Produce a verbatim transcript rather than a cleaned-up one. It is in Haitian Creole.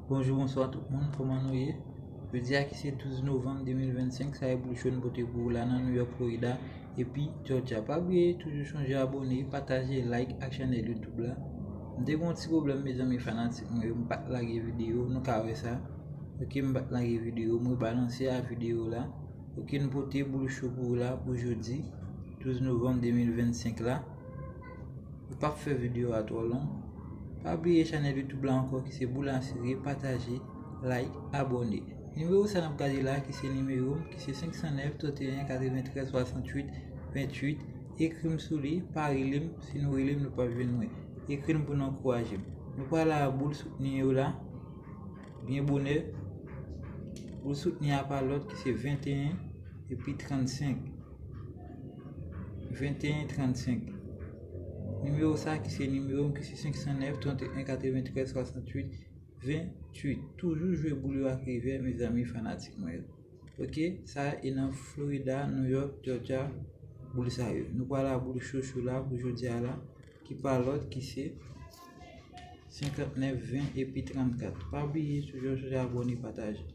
Bonjou, bonswa tout moun, kòman nou ye? Jodi a ki se douz novanm de mil vennsenk, sa e boul cho n pote pou ou la nan New York, Florida, epi Georgia. Pa bliye, toujou chonje abòne, pataje, like ak chanèl YouTube la. M te gen yon ti pwoblèm, mezanmi fanatik mwen yo, m pa t lage videyo, nou ka wè sa. Ok, m pa t lage videyo, m rebalanse a videyo la. Ok, n pote boul cho pou ou la pou jodi, douz novanm de mil vennsenk la. M p ap fè videyo a twò long. Pa bliye chanèl YouTube la ankò ki se Boul Asire, pataje, like, abòne. Nimewo sa n ap gade la ki se nimewo m, ki se senk san nèf, trannteyen, katreventrèz, swasantuit, venntuit. Ekri m sou li, pa rele m, si nou rele m, nou p ap jwenn mwen. Ekri m pou nou ankouraje m. Nou pral a boul soutni yo la, byen bonè. Boul soutni a pa lòt ki se venteyen epi trannsenk. Venteyen trannsenk. Nimewo sa ki se nimewo m ki se senk san nèf, trannteyen, katreventrèz, swasantuit, venntuit. Toujou jwe boul yo ak revè, mezanmi fanatik mwen yo. Ok, sa e nan Florida, New York, Georgia, boul sa yo. Nou pral a boul cho cho la pou jodi a la, ki pa lòt ki se senkantnèf, ven epi trannkat. Pa bliye toujou chonje abòne, pataje.